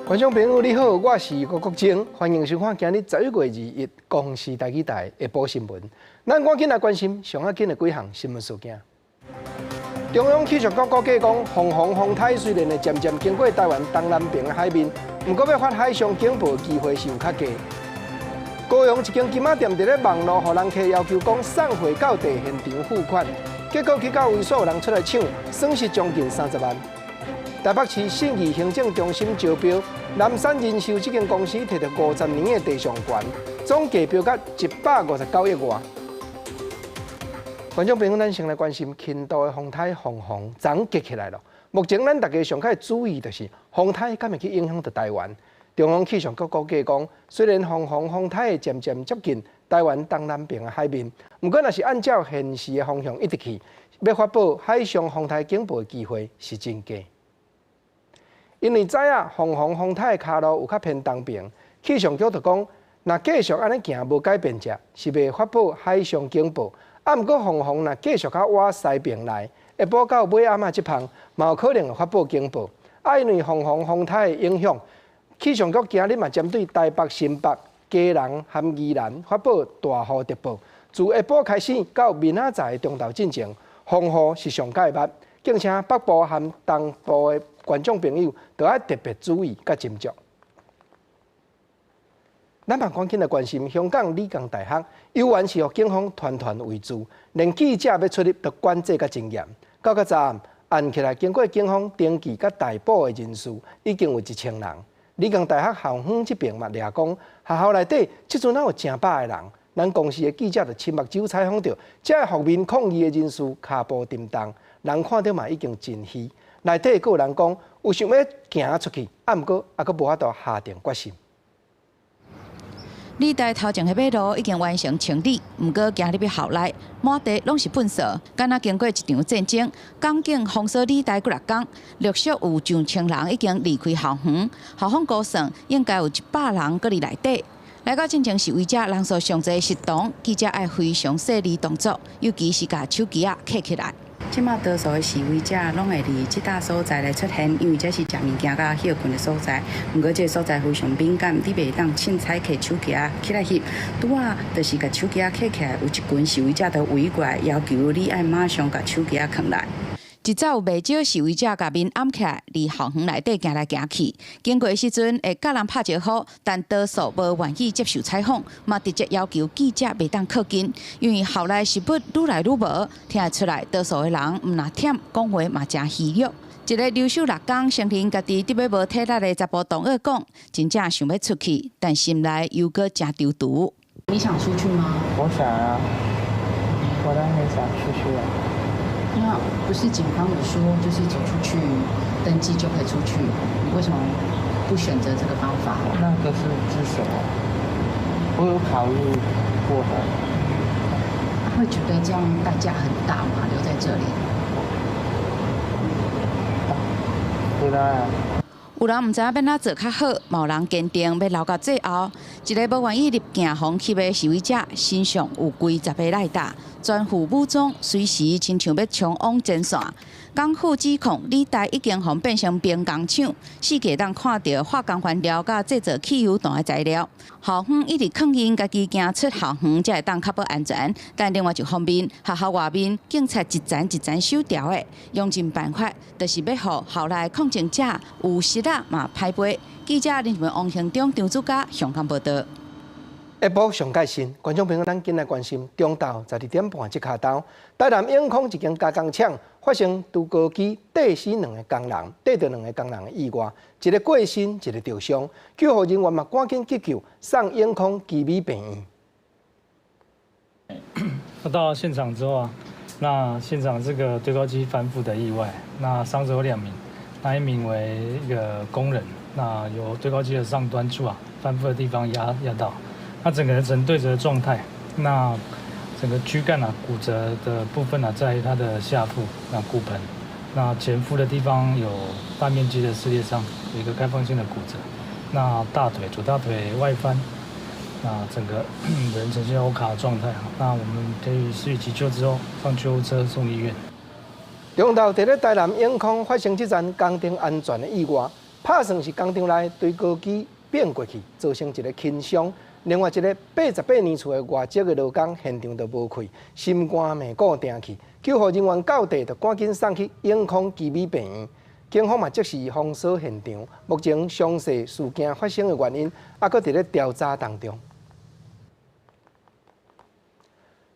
觀眾朋友你好，我是郭國晶，歡迎收看今日11月21公視台語台下晡新聞。咱趕緊來關心上要緊的幾項新聞事件。中央氣象局估計講，鳳凰風颱雖然會漸漸經過台灣東南邊的海面，毋過欲發海上警報的機會是有較低。高雄一間金仔店佇咧網路予人客要求講送貨到地現場付款，結果去到位所有人出來搶，損失將近30萬。台北市信義行政中心招標，南山人壽這間公司提著50年的地上權，總計標價159億外。觀眾朋友，咱先來關心輕度的風颱鳳凰昨結起來囉。目前咱大家上較注意就是風颱敢會去影響著台灣。中央氣象局估計講，雖然鳳凰風颱會漸漸接近台灣東南邊的海面，毋過若是按照現時的方向一直去，欲發布海上風颱警報的機會是真低。因為知影鳳凰風颱的跤路有較偏東邊，氣象局就講，若繼續按呢行無改變者，是袂發布海上警報。啊，毋過鳳凰若繼續較倚西邊來，下晡到尾暗仔這晡，嘛有可能會發布警報。啊，因為鳳凰風颱的影響，氣象局今日嘛針對台北、新北、基隆和宜蘭發布大雨特報。自下晡開始到明仔載的中晝進前，風雨是上蓋密，敬請北部和東部的觀眾朋友都愛特別注意佮斟酌。咱嘛趕緊來關心香港理工大學，猶原是予警方團團圍住，連記者欲出入都管制較真嚴。到較昨暗，按起來經過警方登記佮逮捕的人數已經有1000人。理工大學校方這邊嘛掠講，學校內底這陣哪有成百個人？咱公視的記者就親目睭採訪著，這個覆面抗議的人士跤步沉重，人看著嘛已經真虛。內底閣有人講有想欲行出去，啊，毋過猶閣無法度下定決心。理大頭前的馬路已經完成清理，毋過行入去校內，滿地攏是糞掃，敢若經過一場戰爭。港警封鎖理大幾若工，陸續有上千人已經離開校園。校方估算應該有100人閣佇內底。來到進前示威者人數上濟食堂，記者愛非常細膩動作，尤其是共手機仔揢起來。這馬多數的示威者攏會佇這搭所在來出現，因為這是食物件佮歇睏的所在。毋過這个所在非常敏感，你袂當凊彩摕手機仔起來翕。拄仔就是共手機仔揢起來，有一群示威者就圍過來，要求你愛馬上共手機仔囥來。一早有袂少示威者共面掩起來，佇校園內底行來行去。經過的時陣會佮人拍招呼，但多數無願意接受採訪，嘛直接要求記者袂當靠近，因為校內食物愈來愈無，聽得出來多數的人毋但忝，講話嘛誠虛弱。一个留守六工，承認家己得欲無體力的查埔同學講，真正想欲出去，但心內猶閣誠躊躇。你想出去嗎？我想啊，我當然想出去啊。那不是警方有說，就是走出去登記就可以出去，你為什麼不選擇這個方法？那個是自首，我有考慮過的。會覺得這樣代價很大嗎？留在這裡？不大啊。有人毋知影欲按怎做較好，嘛有人堅定欲留到最後。一个無願意入鏡房翕的示威者，身上有幾十个賴打，全副武裝，隨時親像欲衝往前線。港府指控理大已經予變成兵工廠，四界當看著化工原料佮製造汽油彈的材料。校方一直勸𪜶家己行出校園，才會當確保安全。但另外一方面，學校外面警察一層一層守牢的，用盡辦法，就是欲予校內抗爭者有失落嘛歹飛。記者林文王興中、張祖嘉香港報導。下晡上蓋新，觀眾朋友，咱緊來關心中晝12點半這跤晝，台南永康一間加工廠發生堆高機硩死兩个工人，硩著兩个工人的意外，一个過身，一个著傷，救護人員嘛趕緊急救，送永康奇美病院。那到現場之後啊，那現場這個堆高機翻覆的意外，那傷者有兩名，那一名為一個工人，那由堆高機的上端處啊翻覆的地方壓到。他整個人呈對折狀態，那整個軀幹啊骨折的部分啊，在他的下腹、那骨盆，那前腹的地方有大面積的撕裂傷，有一個開放性的骨折。那大腿左大腿外翻，那整個人呈現歐卡的狀態。那我們給予施予急救之後，上救護車送醫院。中晝佇咧台南永康發生這樁工程安全的意外，拍算是工廠內堆高機變過去，造成一个輕傷。另外一个88年厝的外籍的勞工現場就無氣，心肝命顧定去，救護人員到地就趕緊送去永康奇美病院。警方嘛即時封鎖現場，目前詳細事件發生的原因猶閣佇咧調查當中。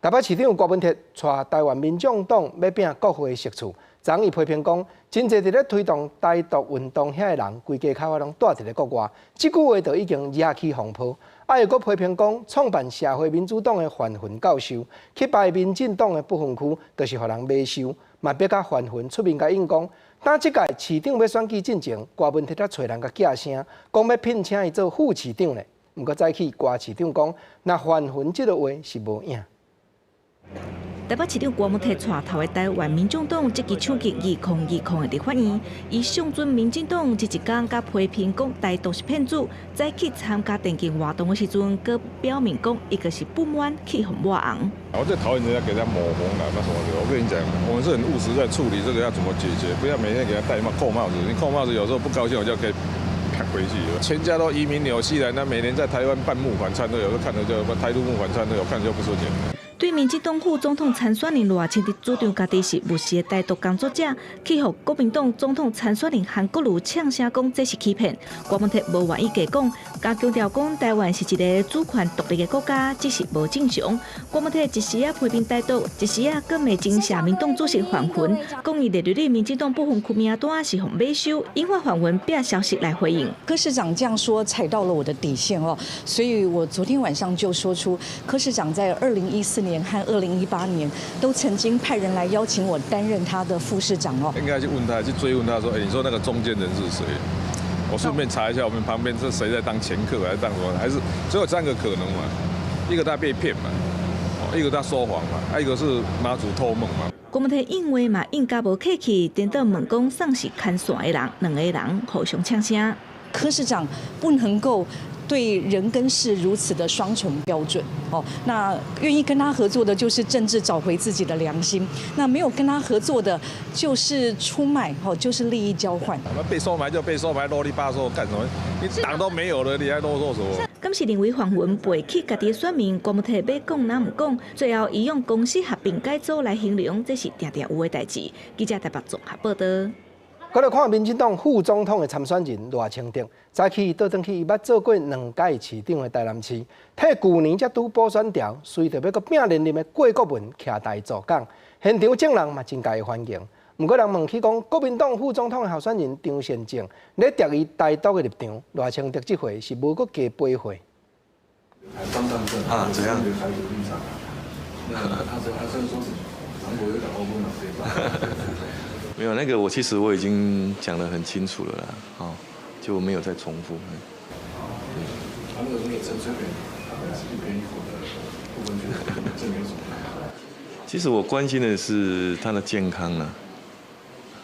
台北市長郭文鐵帶台灣民眾黨欲拚國會席次，昨昏伊批評講，真濟佇咧推動台獨運動遐个人，規家口仔攏蹛佇咧國外，這句話就已經惹起風波。啊，又閣批評講，創辦社會民主黨的范雲教授去敗民進黨的不分區，就是予人買收，嘛逼甲范雲出面共應講。當這屆市長欲選舉進前，郭文鐵才揣人共寄聲，講欲聘請伊做副市長咧。毋過早起郭市長講，若范雲這个話是無影。台北市長郭文鐵帶頭的台灣民眾黨積極搶進2020的立法院，伊上陣民進黨這一工佮批評講台獨是騙子，早起參加電競活動的時陣，閣表明講伊就是不滿去予抹紅。我最討厭人家給他抹紅啦，那什麼的。我跟你講，我們是很務實在處理這個要怎麼解決，不要每天給他戴帽扣帽子。你扣帽子有時候不高興，我就可以啪回去。全家都移民紐西蘭，那每年在台灣辦募款餐會，有時候看著就台獨募款餐會，我看著就不順眼。對民進黨副總統參選人賴清德主張家己是務實的台獨工作者，去予國民黨總統參選人韓國瑜嗆聲講這是欺騙。郭文鐵無願意加講，加強調講台灣是一个主權獨立的國家，這是無正常。郭文鐵一時仔批評台獨，一時仔閣罵前社民黨主席范雲，講伊列入咧民進黨不分區名單是予買收，引發范雲變消息來回應。柯市長這樣說踩到了我的底線哦，所以我昨天晚上就說出柯市長在2014年和2018年都曾經派人來邀請我擔任他的副市長哦。應該去問他，去追問他說，哎，你說那個中間人是誰？我順便查一下，我們旁邊是誰在當掮客，還是當什麼？還是只有三個可能嘛？一個他被騙嘛，一個他說謊嘛，還一個是媽祖托夢嘛。郭文鐵應話嘛，應甲無客氣，顛倒問講啥是牽線的人，兩个人互相嗆聲。柯市長不能夠對人跟事如此的雙重標準哦。那願意跟他合作的，就是政治找回自己的良心；那沒有跟他合作的，就是出賣哦，就是利益交換。那被收買就被收買，囉里吧嗦幹什麼？你黨都沒有了，你還囉嗦什麼？敢是認為范雲背棄家己的選民，郭文鐵欲講若毋講，最後伊用公司合併改組來形容，這是定定有的代誌。記者台北綜合報道。閣來看民進黨副總統的參選人賴清德，早起倒轉去伊捌做過兩屆市長的台南市，替舊年才拄補選掉，隨著欲閣拚連任的郭國文徛台助講，現場眾人嘛真共伊歡迎。毋過人問起講，國民黨副總統的候選人張善政咧質疑台獨的立場，賴清德這回是無閣加回話。啊，怎樣？那他是說韓國瑜講歐盟沒有那個，我其實我已經講得很清楚了啦，哦，就沒有再重複。對。他那個那個陳水扁，他本來是一邊一國的不分區，這沒有什麼。其實我關心的是他的健康啊，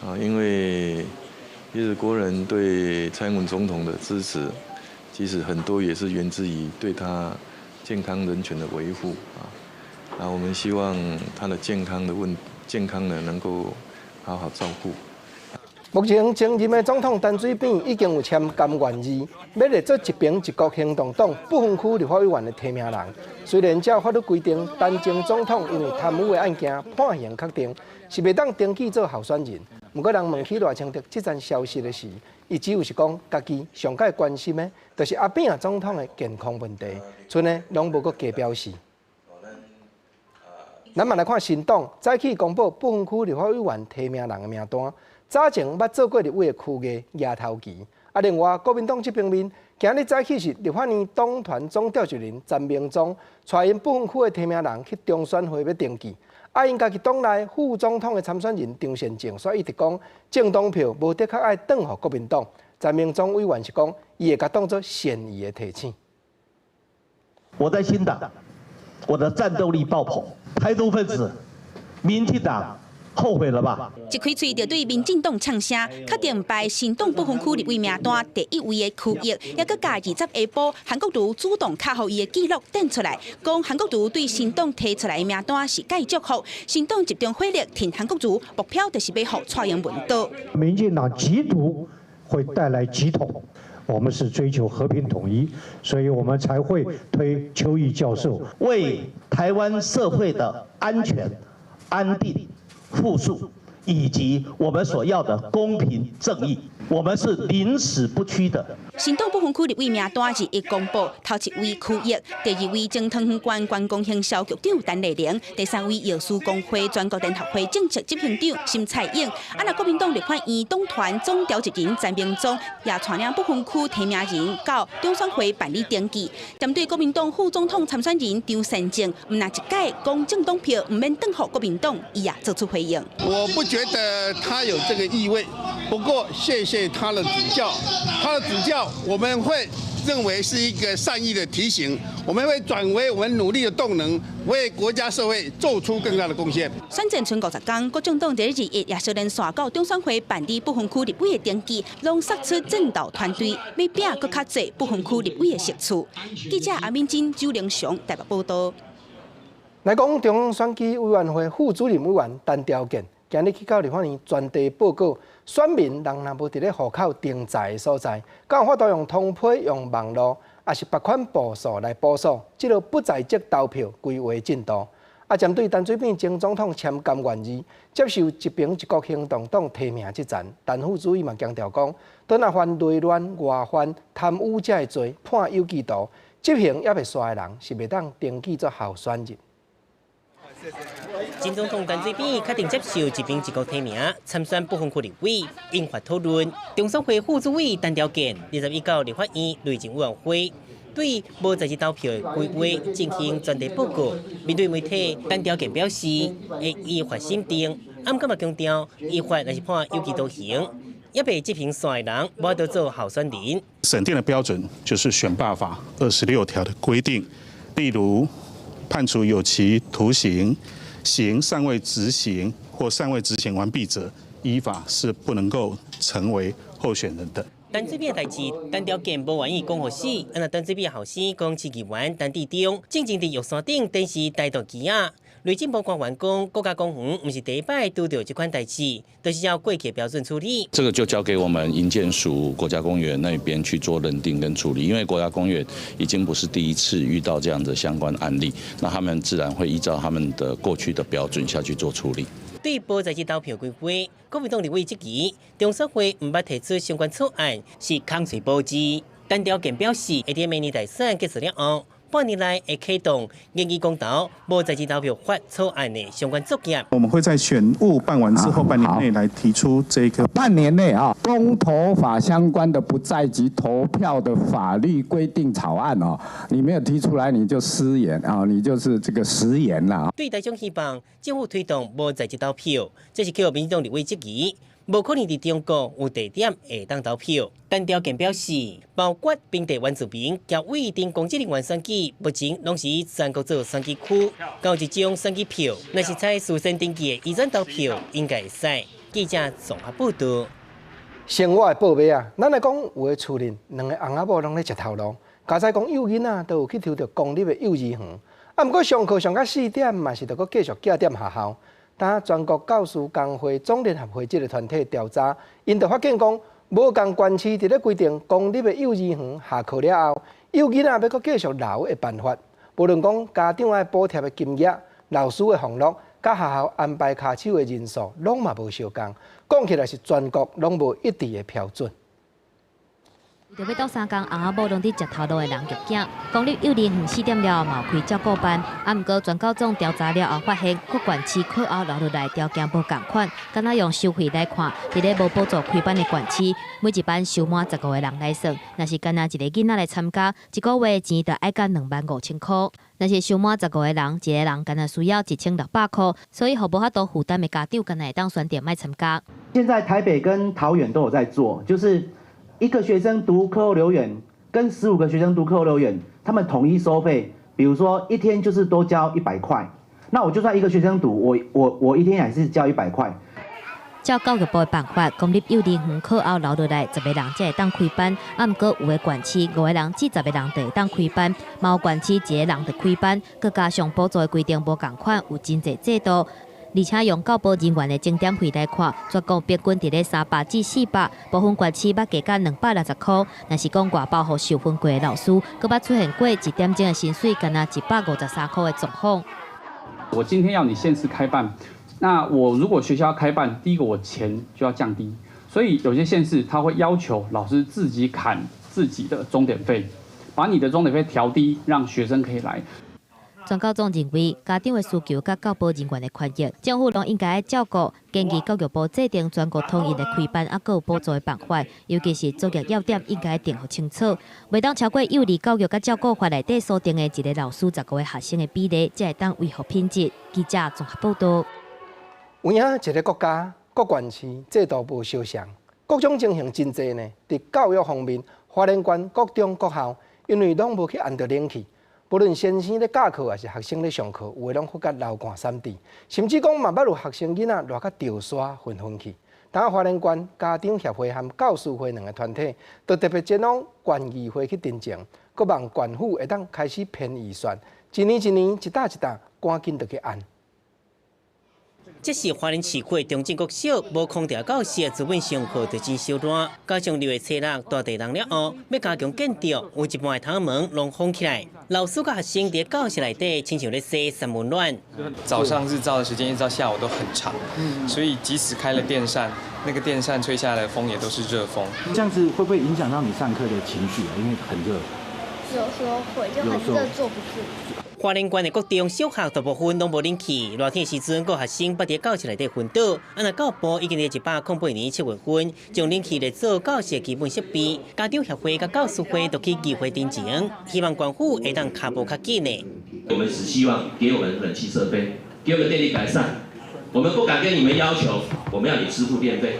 啊，因為其實國人對蔡英文總統的支持，其實很多也是源自於對他健康人權的維護啊。啊，我們希望他的健康的問健康呢能夠好好照顧。目前前任的總統陳水扁已經有簽甘願字，欲列做一平一國行動黨不分區立法委員的提名人。雖然照法律規定，陳前總統因為貪污的案件判刑確定，是袂當登記做候選人。毋過人問起賴清德這層消息的時，伊只有是講家己上蓋關心的，就是阿扁總統的健康問題，賰呢攏無閣加表示。咱嘛來看新黨早起公布不分區立法委員提名人的名單，早前捌做過立委的區藝舉頭旗。啊，另外國民黨這邊面，今日早起是立法院黨團總召集人陳明忠，帶𪜶不分區的提名人去中選會欲登記。啊，𪜶家己黨內副總統的參選人張善政，所以一直講政黨票無的確愛轉予國民黨。陳明忠委員是講，伊會共當做善意的提醒。我在新黨，我的戰鬥力爆棚。台獨分子，民進黨後悔了吧？一開喙就對民進黨嗆聲，確定排新黨不分區立委名單第一位的區域，抑閣共20下晡韓國瑜主動敲予伊的記錄展出來，講韓國瑜對新黨提出來的名單是蓋祝福，新黨集中火力挺韓國瑜，目標就是欲予蔡英文倒。民進黨急圖會帶來急統。我們是追求和平統一，所以我們才會推邱毅教授，為台灣社會的安全、安定、富庶，以及我們所要的公平正義，我們是寧死不屈的。新黨不分區立委名單日一公布，頭一位區益，第二位前桃園縣觀光行銷局長陳麗玲，第三位藥師公會全國聯合會政策執行長沈彩穎。啊，若國民黨立法院黨團總召集人陳明忠也帶領不分區提名人到中選會辦理登記。針對國民黨副總統參選人張善政，毋但一改講政黨票毋免轉予國民黨，伊也做出回應。我不覺得他有這個意味，不過謝謝他的指教，他的指教我們會認為是一個善意的提醒，我們會轉為我們努力的動能，為國家社會做出更大的貢獻。選戰賰50工，國政黨佇21也相連紲到中選會辦理不分區立委的登記，攏殺出戰鬥團隊，欲拚閣較濟不分區立委的席次。記者阿敏珍、周玲雄台北報道。來講中央選舉委員會副主任委員陳調健，今日去到立法院專題報告，選民人若無佇咧戶口登載的所在，敢有法度用通批、用網路，抑是別款步數來補數，這个不在籍投票規劃進度。啊，針對陳水扁前總統簽甘願字，接受一平一國行動黨提名這層，陳副主委嘛強調講，當若犯內亂、外患、貪污這个罪判有期徒，執行猶未煞的人是袂當登記做候選人。前總統陳水扁確定接受一平一國提名參選不分區立委，引發討論。中選會副主委陳調健21到立法院內政委員會，對無在籍投票的規劃進行專題報告。面對媒體，陳調健表示會依法審定，毋過嘛強調依法若是判有期徒刑，猶未執行煞的人，無法度做候選人。審定的標準就是選罷法26條的規定，例如判處有期徒刑、刑尚未執行或尚未執行完畢者，依法是不能夠成為候選人的。陳水扁代誌，陳調健無願意講予死，啊若陳水扁後生講市議員陳致中，進前佇玉山頂展示台獨旗仔。內政部官員講，國家公園毋是第一擺拄著這款代誌，都是照過去標準處理。這個就交給我們營建署國家公園那邊去做認定跟處理，因為國家公園已經不是第一次遇到這樣的相關案例，那他們自然會依照他們的過去的標準下去做處理。對無在籍投票規劃，國民黨立委質疑，中選會毋捌提出相關草案，是空喙無字。陳調健表示，會佇明年大選結束了後，半年內會啟動研議公投無在籍投票法草案的相關作業。我們會在選務辦完之後，半年內來提出這個。半年內啊，公投法相關的不在籍投票的法律規定草案哦，你沒有提出來，你就失言啊，你就是這個食言啦。對台中希望政府推動無在籍投票，這是予民進黨立委質疑。無可能佇中國有地點會當投票。陳調健表示，包括平地原住民、僑委等公職人員選舉，目前攏是全國做選舉區，有一種選舉票，若是採事先登記的移轉投票，應該會使。記者綜合報道。生活的報尾啊，咱來講有的厝裡兩个翁仔某攏咧食頭路，佳哉講幼囡仔都有去抽著公立的幼兒園，啊，毋過上課上到4點，嘛是著閣繼續寄踮學校。當全國教師工會總聯合會這个團體調查，𪜶就發現講，無仝縣市佇咧規定公立的幼兒園下課了後，幼囡仔欲閣繼續留的辦法，無論講家長愛補貼的金額、老師的俸祿，佮學校安排跤手的人數，攏嘛無相仝。講起來是全國攏無一致的標準。為著欲鬥相共，翁仔某攏佇食頭路的人育囝。公立幼兒園4點了後嘛有開照顧班，啊，毋過全教總調查了後發現，各縣市課後留落來條件無仝款，敢若用收費來看，佇咧無補助開班的縣市，每一班收滿15個人來算，若是干焦一个囡仔來參加，一個月錢就愛到25,000箍。若是收滿十五個人，一個人干焦需要1600箍，所以予無法度負擔的家長，干焦會當選擇莫參加。現在台北跟桃園都有在做，就是一個學生讀課後留園，跟15個學生讀課後留園，他們統一收費，比如說一天就是多交100塊，那我就算一個學生讀，我一天也是交一百塊。照教育部的辦法，公立幼兒園課後留落來十個人才會當開班，啊，毋過有的縣市5個人至10個人就會當開班，嘛有縣市一個人就開班，閣加上補助的規定無仝款，有真濟制度。而且用教保人員的鐘點費來看，全國平均佇咧300至400，部分縣市捌加到260箍。若是講外包予受訓過的老師，閣捌出現過一點鐘的薪水干焦153箍的狀況。我今天要你縣市開辦，那我如果學校要開辦，第一個我錢就要降低，所以有些縣市他會要求老師自己砍自己的鐘點費，把你的鐘點費調低，讓學生可以來。全教總認為，家長的需求佮教保人員的權益，政府攏應該照顧。建議教育部制定全國統一的開班抑閣有補助的辦法，尤其是作業要點應該定予清楚，袂當超過幼兒教育佮照顧法內底所定的一个老師15个學生的比例，才會當維護品質。記者綜合報導。有影一个國家各縣市制度無相像，各種情形真濟呢。佇教育方面，花蓮縣國中國校因為攏無去安著冷氣。無論先生咧教課，抑是學生咧上課，有的攏發覺流汗潸滴，甚至講嘛捌有學生囡仔熱甲著沙昏昏去。當花蓮縣家長協會和教師會兩个團體，都特別前往縣議會去陳情，閣望縣府會當開始編預算，一年一年，一擔一擔，趕緊就去按。這是花蓮市區中正國小無空調教室，原本上課就真燒熱，加上六月初六大地冷了後，欲加強建築，有一半的窗門攏封起來，老師佮學生佇教室內底親像咧洗三溫暖。早上日照的時間一直到下午都很長，所以即使開了電扇，那個電扇吹下來的風也都是熱風。這樣子會不會影響到你上課的情緒啊？因為很熱。有時候會，就很熱坐不住。花蓮縣的國中小學大部分攏無冷氣，熱天時陣，閣學生捌佇教室內底昏倒。啊，若教育部已經佇108年7月份將冷氣列做教室基本設備，家長協會佮教師會都去議會陳情，希望縣府會當跤步較緊的。我們只希望給我們冷氣設備，給我們電力改善。我們不敢跟你們要求，我們要你支付電費。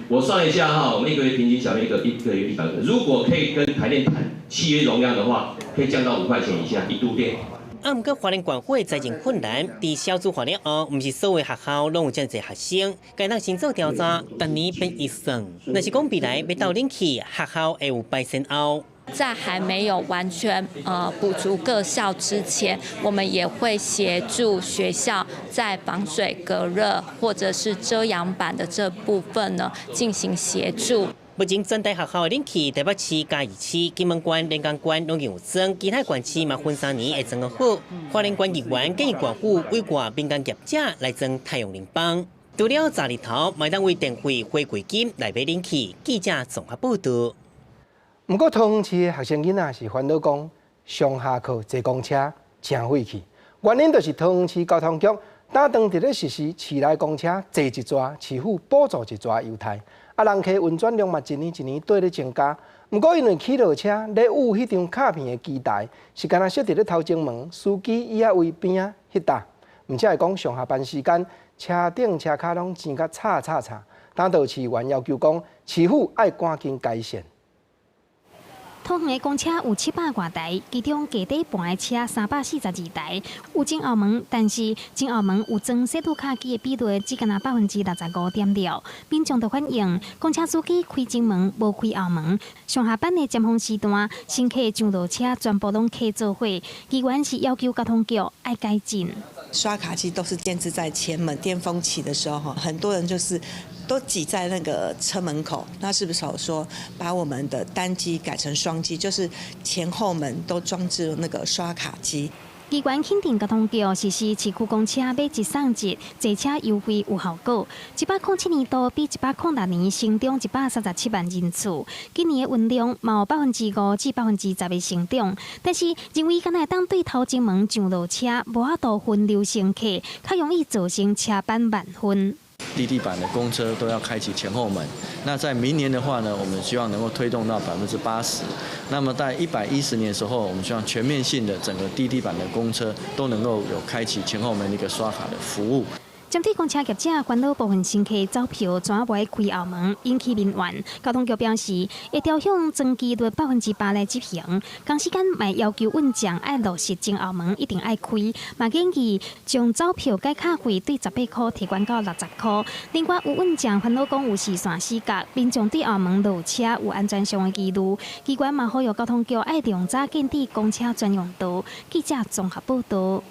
我算一下哈，我們一個月平均繳一個月100個。如果可以跟台電談契約容量的話，可以降到5塊錢以下一度電。啊，毋過花蓮縣府的財政困難，佇少子化了後，毋是所有學校攏有遮濟學生，該當先做調查，逐年變預算。若是講未來欲鬥冷氣，學校會有排先後。在還沒有完全補足各校之前，我們也會協助學校在防水隔熱或者是遮陽板的這部分呢進行協助。目前全台學校的冷氣，台北市、嘉義市、金門縣、連江縣攏有裝，其他縣市嘛分3年會裝好。花蓮縣議員建議縣府委外民間業者來裝太陽能板。除了炸日頭，嘛會當為電費回饋金來買冷氣。記者綜合報導。毋過桃園市的學生囡仔是煩惱講，上下課坐公車誠費氣，原因就是桃園市交通局打當佇咧實施市內公車坐一逝，市府補助一逝優待。啊，人客運轉量嘛，一年一年綴咧增加。毋過因為起落車咧有彼張卡片的機台，是干焦設佇咧頭前門，司機伊仔位邊仔彼搭，毋才會講上下班時間車頂車跤攏擠甲吵吵吵。當地市議員要求講，市府愛趕緊改善。桃園的公車有700外台，其中低底盤的車342台，有前後門，但是前後門有裝細路卡機的比例只干焦65.6%。民眾就反映，公車司機開前門無開後門，上下班的尖峰時段，乘客上落車全部攏客做伙。議員是要求交通局愛改進。刷卡機都是建置在前門，巔峰期的時候，很多人就是都擠在那個車門口。那是不是說把我們的單機改成雙機，就是前後門都裝置那個刷卡機？機關肯定交通局實施市區公車買一送一，坐車優惠有效果。107年度比106年成長137萬人次，今年的運量嘛有5%至10%的成長。但是認為敢若會當對頭前門上落車，無法度分流乘客，較容易造成車班慢分。低地板的公車都要開啟前後門。那在明年的話呢，我們希望能夠推動到80%。那麼在110年的時候，我們希望全面性的整個低地板的公車都能夠有開啟前後門的一個刷卡的服務。針對公車業者煩惱部分乘客走票怎無愛開後門，引起民怨。交通局表示，會調向裝機率8%來執行。同時間嘛要求運將愛落實前後門一定愛開，嘛建議將走票改卡費對18箍提懸到60箍。另外有運將煩惱講有視線死角，民眾對後門落車有安全上的疑慮。機關嘛呼籲交通局愛量早建置公車專用道。記者綜合報導。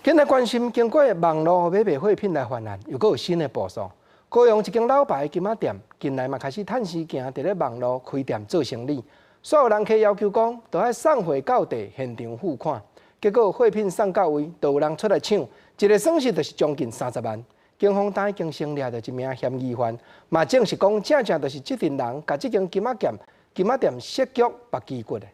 今來關心經過網路買賣貨品來犯案，又閣有新的部署。高雄一間老牌金仔店，近來嘛開始趁時行佇咧網路開店做生意。所有人客要求講，都愛送貨到地現場付款。結果貨品送到位，就有人出來搶，一个損失就是將近30萬。警方已經先掠著一名嫌疑犯，嘛證實講正正就是這陣人，共這間金仔店設局縛機骨的。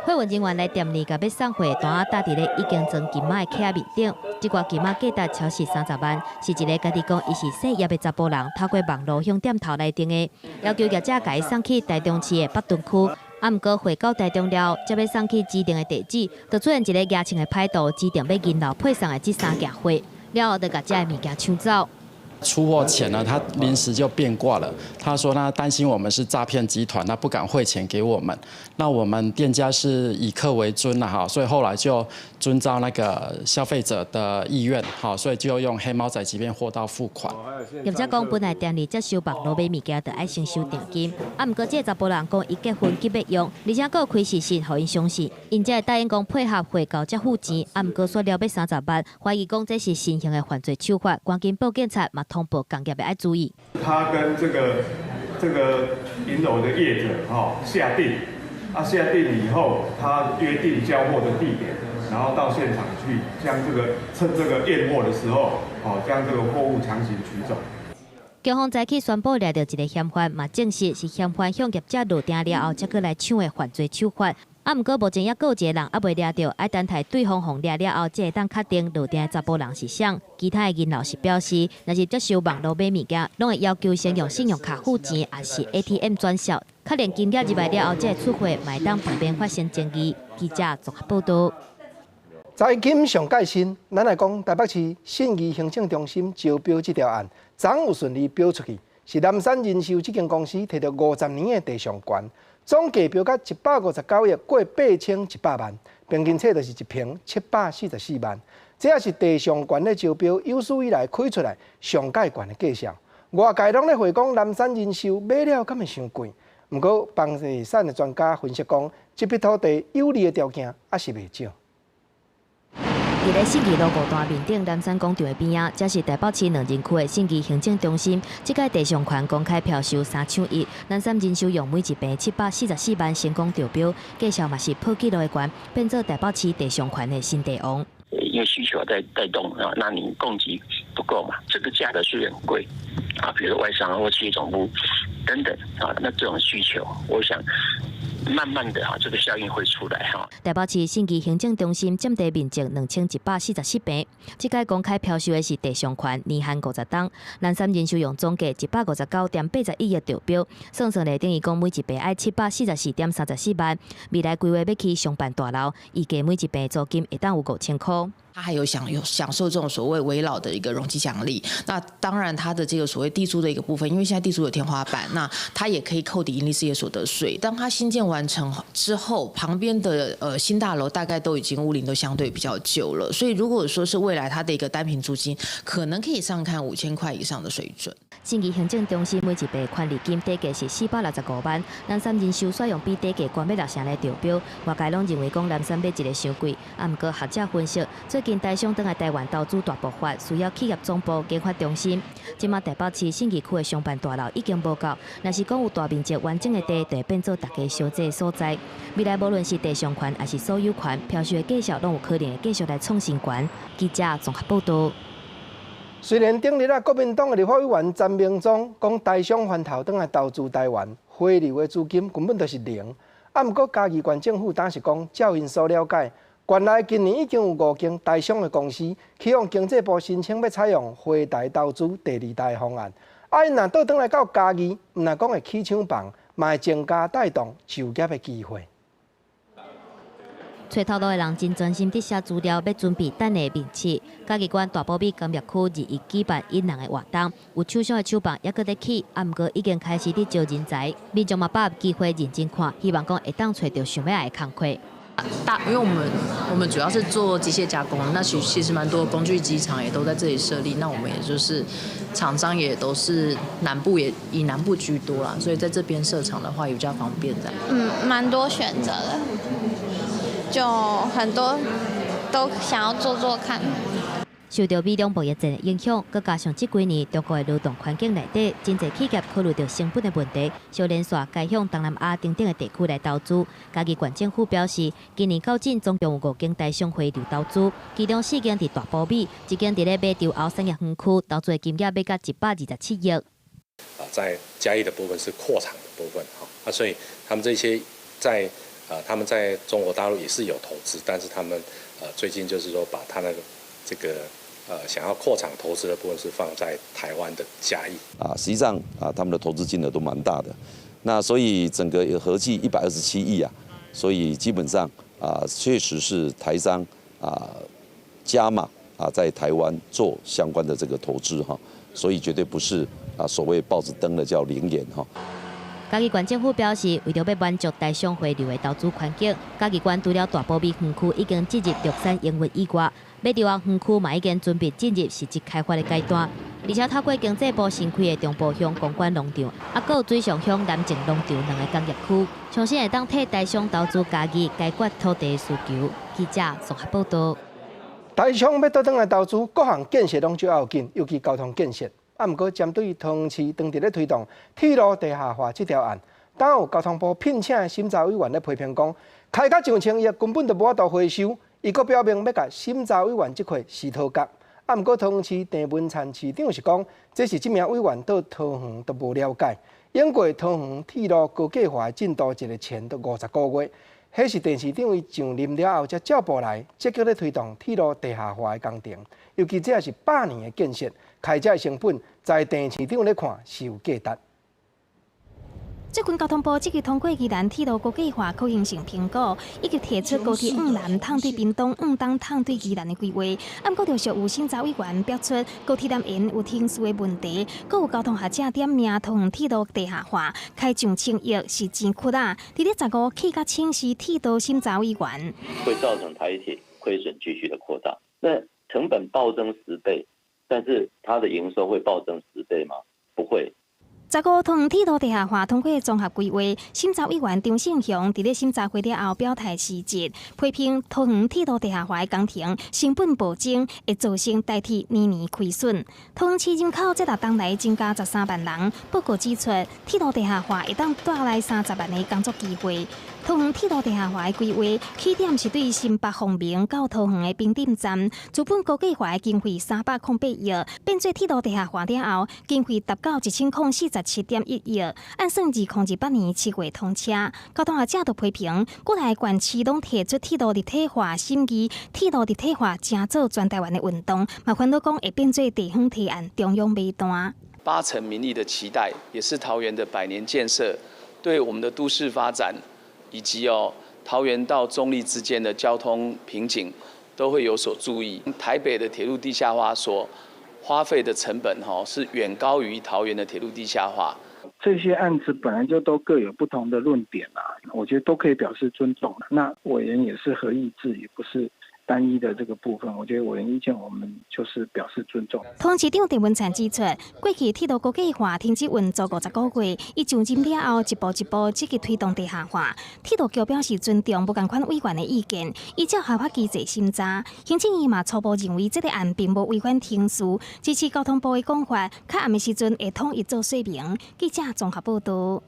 貨運人員來店裡，共欲送貨的單仔搭佇咧已經裝金仔的客面頂，這寡金仔價值超過30萬，是一个家己講伊是細業的查埔人，透過網路向店頭來訂的，要求業者共伊送去台中市的北屯區。啊，毋過貨到台中了，才欲送去指定的地址，就出現一个額穿的歹徒，指定欲銀樓配送的這三件貨，了後就共這个物件搶走。出貨前呢，他臨時就變卦了。他說他擔心我們是詐騙集團，他不敢匯錢給我們。那我們店家是以客為尊啦，哈，所以後來就遵照那個消費者的意願，好，所以就用黑貓仔即便貨到付款。業者講，本來店裡接受網路買物件，就愛先收訂金。啊，毋過這个查埔人講，伊結婚急欲用，而且閣有開視訊，予𪜶相信，𪜶才會答應講配合貨到才付錢。啊，毋過煞掠欲30萬，懷疑講這是新型的犯罪手法，趕緊報警察嘛通報工業的愛注意。他跟這個銀樓的業者哈下訂，啊下訂以後，他約定交貨的地點，然後到現場去將這個趁這個驗貨的時候，哦將這個貨物強行取走。警方早起宣布掠著一个嫌犯，嘛證實是嫌犯向業者落訂了後，才閣來搶的犯罪手法。啊，毋過目前猶閣有一个人猶未掠著，愛等待對方予掠了後，才會當確定落訂的查埔人是誰。其他的銀樓是表示，若是接受網路買物件，攏會要求先用信用卡付錢，抑是 ATM 轉數，確認金額入來了後，才會出貨，嘛會當避免發生爭議。記者綜合報導。財經上蓋新，咱來講台北市信義行政中心招標這條案，昨有順利標出去，是南山人壽這間公司提著50年的地上權，總價標到159億過8100萬，平均尺就是一坪744萬。這也是地上權的招標有史以來開出來上蓋懸的價數。外界攏咧話講南山人壽買了敢會傷貴？毋過房地產的專家分析講，這筆土地有利的條件猶是袂少。佇咧信義路五段面頂南山廣場的邊仔，這是台北市兩人區的信義行政中心。這屆地上權公開標售三搶一，南山人壽用每一坪744萬成功中標，價數嘛是破紀錄的懸，變做台北市地上權的新地王。因為需求在帶動啊，那你供給不夠嘛？這個價格雖然貴啊，比如外商或企業總部等等啊，那這種需求，我想慢慢的哈，這個效應會出來哈。台北市信義行政中心佔地面積2144坪，這屆公開標售的是地上權，年限50冬。南山人壽用總價159.81億中標，算算咧等於講每一坪愛744.34萬。未來規劃欲起商辦大樓，預計每一坪租金會當有5000箍。他還有享受這種所謂危老的一個容積獎勵，那當然他的這個所謂地租的一個部分，因為現在地租有天花板，那他也可以扣抵營利事業所得稅。當他新建完成之後，旁邊的新大樓大概都已經屋齡都相對比較舊了，所以如果說是未來它的一個單坪租金，可能可以上看5000塊以上的水準。信義行政中心每一坪權利金底價是465萬，南山人壽煞用比底價懸欲6成來中標，外界攏認為講南山買一个傷貴，啊，毋過學者分析，最近台商轉來台灣投資大爆發，需要企業總部研發中心。這馬台北市信義區的商辦大樓已經無夠，若是講有大面積完整的地，就會變做大家相爭的所在。未來無論是地上權抑是所有權，標售的價數攏有可能會繼續來創新懸。記者綜合報導。雖然頂日啊，國民黨的立法委員陳明忠講台商翻頭轉來投資台灣，回流的資金根本就是零。啊，毋過嘉義縣政府當時講，照𪜶所了解，縣內今年已經有五間台商的公司去向經濟部申請欲採用回台投資第二代方案。啊，𪜶若倒轉來到嘉義，毋但講會起廠房，嘛會增加帶動就業的機會。揣頭路的人真專心佇寫資料，欲準備等下面試。嘉義縣大埔美工業區日益舉辦引人的活動，有廠商的廠房猶閣佇起，啊，毋過已經開始佇招人才，民眾嘛把握機會認真看，希望講會當揣著想欲愛的工課。大，因為我們主要是做機械加工，那其實蠻多工具機廠也都在這裡設立，那我們也就是廠商也都是南部也以南部居多啦，所以在這邊設廠的話也比較方便的。嗯，蠻多選擇的，就很多都想要做做看。受著美中貿易戰的影響，閣加上這幾年中國的勞動環境內底，真濟企業考慮著成本的問題，相連紲改向東南亞等等的地區來投資。嘉義縣政府表示，今年到今總共有五間台商回流投資，其中四間佇大埔美，一間佇咧馬洲後產業園區，投資的金額欲到127億。啊，在嘉義的部分是擴廠的部分，哈，啊，所以他們這些在，他們在中國大陸也是有投資，但是他們，最近就是說把他那個這個。想要擴廠投資的部分是放在台灣的嘉義啊，實際上啊，他們的投資金額都蠻大的，那所以整個合計127億啊，所以基本上啊，確實是台商啊加碼啊在台灣做相關的這個投資哈，所以絕對不是啊所謂報紙登的叫靈驗哈。嘉義縣政府表示，為著欲滿足台商回流的投資環境，嘉義縣除了大埔美園區已經進入量產營運以外，馬洲仔園區嘛已經準備進入實質開發的階段。而且透過經濟部新開的中部鄉公館農場，啊，閣有水上鄉南靖農場兩个工業區，相信會當替台商投資嘉義解決土地的需求。記者綜合報導。台商欲倒轉來投資，各項建設攏足要緊，尤其交通建設。啊，毋過針對桃園市當地咧推動鐵路地下化這條案，當有交通部聘請的審查委員咧批評講，開到上千億根本就無法度回收。伊閣表明欲共審查委員這塊洗頭殼。啊，毋過桃園市鄭文燦市長是講，這是這名委員對桃園都無了解。英國桃園鐵路高架化的進度一个延都50個月，彼是鄭市長伊上任了後才照步來積極咧推動鐵路地下化的工程，尤其這是百年的建設，開這成本在鄭市長咧看是有價值。最近交通部積極通過宜蘭鐵路高架化可行性評估，以及提出高鐵往南通對屏東，往東通對宜蘭的規劃。啊，毋過陸續有審查委員表出高鐵南延有程序的問題，閣有交通學者點名桃園鐵路地下化開上千億是錢窟仔。佇咧15氣甲請示鐵道審查委員，會造成台鐵虧損繼續的擴大，那成本暴增10倍，但是它的營收會暴增十倍嗎？不會。15桃園鐵路地下化通過綜合規劃，審查委員張勝雄佇咧審查會了後表態辭職，批評桃園鐵路地下化的工程成本暴增，會造成台鐵年年虧損。桃園市人口這六冬來增加13萬人，報告指出，鐵路地下化會當帶來30萬个工作機會。桃園鐵路地下化的規劃起點是對新北鳳鳴到桃園的平頂站，資本高計劃的經費308億，變做鐵路地下化了後，經費達到1047.1億，按算2028年7月通車。交通學者就批評，國內縣市攏提出鐵路立體化審議，鐵路立體化成做全台灣的運動，嘛煩惱講會變做地方提案，中央買單。八成民意的期待，也是桃園的百年建設，對我們的都市發展。以及哦，桃園到中壢之間的交通瓶頸都會有所注意。台北的鐵路地下化所花費的成本，吼是遠高於桃園的鐵路地下化。這些案子本來就都各有不同的論點啦，我覺得都可以表示尊重。那委員也是合議制，也不是單一的這個部分，我覺得委員意見我們就是表示尊重。桃園市長鄭文燦指出，過去鐵路高架化停止運作50個月，伊上任了後一步一步積極推動地下化。鐵路局表示尊重無仝款委員的意見，依照合法機制審查。行政院嘛初步認為這個案並無違反程序，支持交通部的講法，較暗的時陣會統一做說明。記者綜合報導。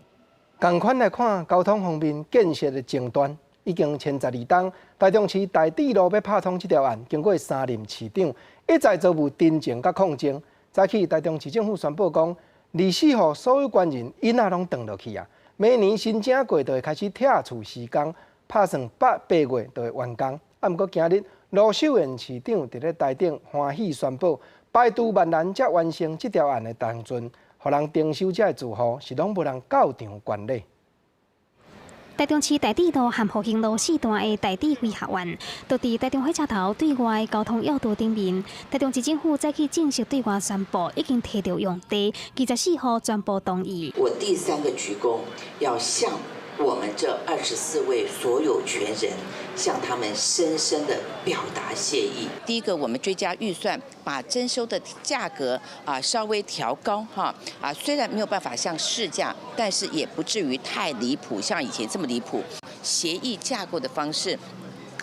仝款來看，交通方面建設的爭端。已經前12冬，台中市大智路欲拍通這條案，經過三任市長一再遭遇陳情佮抗爭。早起台中市政府宣布講，24號所有權人𪜶仔攏斷落去啊！明年新正過就會開始拆厝施工，拍算8月就會完工。啊，毋過今日盧秀燕市長佇咧台頂歡喜宣布，排除萬難才完成這條案的當陣，予人徵收這个住戶是攏無人到場觀禮。台中市大智路和復興路四段的大智規合苑，就佇台中火車頭對外交通要道頂面。台中市政府早起正式對外宣布，已經提著用地，24號全部同意。我第三個鞠躬，要向我們這24位所有權人，向他們深深的表達謝意。第一個，我們追加預算，把徵收的價格啊稍微調高哈啊，雖然沒有辦法像市價，但是也不至於太離譜，像以前這麼離譜。協議架構的方式，